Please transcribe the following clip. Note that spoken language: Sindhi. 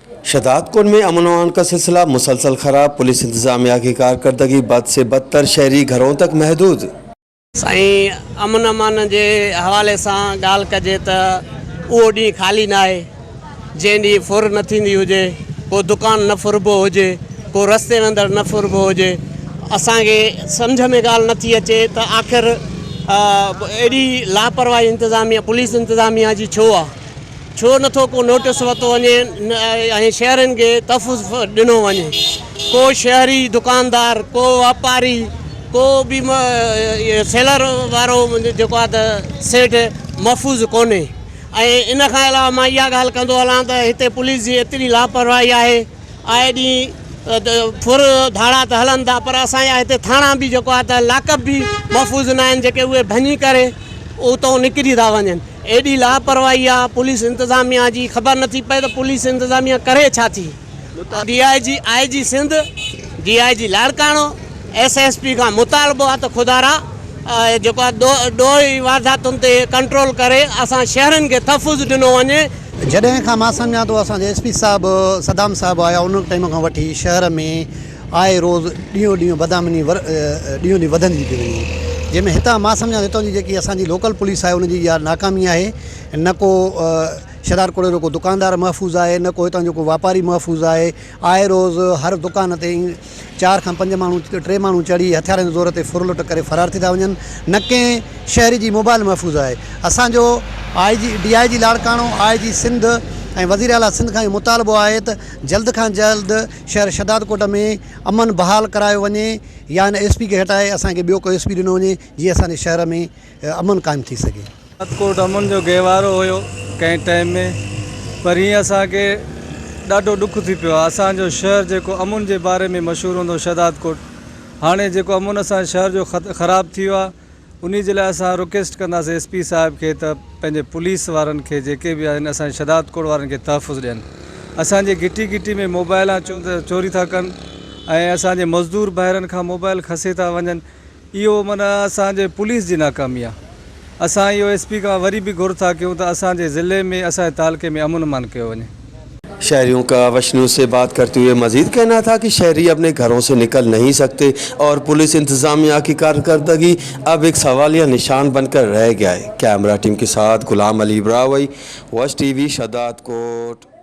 शहदादकोट में अमन अमान का सिलसिला मुसलसल ख़राब, पुलिस इंतज़ामिया की कारकर्दगी बद से बदतर, शहरी घरों तक महदूद। سائين امن امان جي حوالي سان ڳالهه ڪجي ته اهو ڏينهن خالي ناهي جنهن ڏينهن ڦر نه ٿيندي هجي، ڪو دڪان نه ڦربو هجي، ڪو رستي ويندڙ نه ڦربو هجي. اسان کي سمجهه ۾ ڳالهه نٿي اچي ته آخر ايڏي لاپرواهي انتظاميا پوليس انتظاميا جي ڇو آ؟ ڇو نٿو ڪو نوٽيس ورتو وڃي ۽ شهرين کي تحفظ ڏنو وڃي ڪو شهري دڪاندار ڪو واپاري ڪو به سيلر وارو جيڪو آهي ته سيٺ محفوظ ڪونهي ۽ ان کان علاوه مان اها ڳالهه ڪندو هلان ته هتي پوليس جي ايتري لاپرواهي آهي آئي ڏينهن ڦر ڌاڙا ته هلن ٿا پر اسان جا هتي ٿاڻا به جيڪو آهي ته لاڪ اپ به محفوظ نه آهن جيڪي اهي ڀڃي ڪري اتو نڪري ٿا وڃن ايڏي لاپرواهي آهي پوليس انتظاميا جي خبر نٿي پئي ته پوليس انتظاميا ڪري ڇا ٿي. D I G I G Sindh D I G Larkana S S P کان مطالبو آهي ته خدارا جيڪو آهي ڏوهي وارداتن تي ڪنٽرول ڪري اسان شهرين کي تحفظ ڏنو وڃي. جڏهن کان مان سمجهان ٿو اسان جا ايس پي صاحب صدام صاحب آيا ان ٽائيم کان وٺي شهر ۾ آئي روز ڏينهون ڏينهن بدامني ڏينهون ڏينهن وڌندي پئي وڃي جنهن ۾ هتان مان سمجهان ٿو هتان جي جيڪي اسان جي لوڪل پوليس آهي ان جي اها ناڪامي آهي نه ڪو شهدادڪوٽ جو ڪو دڪاندار محفوظ آهي نه ڪو هتان جو ڪو واپاري محفوظ آهي آئي روز هر دڪان تي چار کان پنج ماڻهو ٽي ماڻهو چڙهي هٿيارن جي زور تي ڦر لٽ ڪري فرار ٿي ٿا وڃن نه ڪنهن شهري جي موبائل محفوظ آهي اسان جو I G D I G Larkana I G Sindh ۽ وزير اعليٰ سنڌ کان اهو مطالبو آهي ته جلد کان جلد شهر شهدادڪوٽ ۾ امن بحال ڪرايو وڃي يا هن ايس پي کي هٽائي اسان کي ٻيو ڪو ايس پي ڏنو وڃي جيئن اسان جي شهر ۾ امن قائم ٿي سگهي. ڪوٽ امن جو گهوارو هيو ڪنهن ٽائيم ۾ پر هينئر اسان کي ڏاڍو ڏک ٿي پيو آهي اسان جو شهر جيڪو امن جي باري ۾ مشهور هوندو هو شهداد ڪوٽ هاڻي جيڪو امن اسان جي شهر جو خراب ٿي ويو آهي انهي جي لاء اسان رڪويسٽ ڪنداسين ايس پي صاحب کي ته پنهنجي پوليس وارن کي جيڪي به آهن اسان جي شهداد ڪوٽ وارن کي تحفظ ڏين اسان جي گهٽي گهٽي ۾ موبائل چوري ٿا ڪن ۽ اسان جي مزدور ڀائرن کان موبائل کسي ٿا وڃن اهو معنيٰ اسان جي پوليس جي ناڪامي آ. اسان اهو ايس پي کان وري به گهر ٿا ڪيون ته اسان جي ضلعي ۾ اسان جي تعلقي ۾ امن امان ڪيو وڃي. شهريون کا وش نيوز سي بات کرتي هوئي مزيد کهنا ٿا ڪي شهري اپني گهرون سي نڪل نهين سڪتي اور پوليس انتظاميه ڪي ڪارڪردگي اب ايڪ سواليه نشان بن ڪر رهه گيا هي. ڪيمرا ٽيم ڪي ساٿ غلام علي براهوئي، وش ٽي وي، شهدادڪوٽ.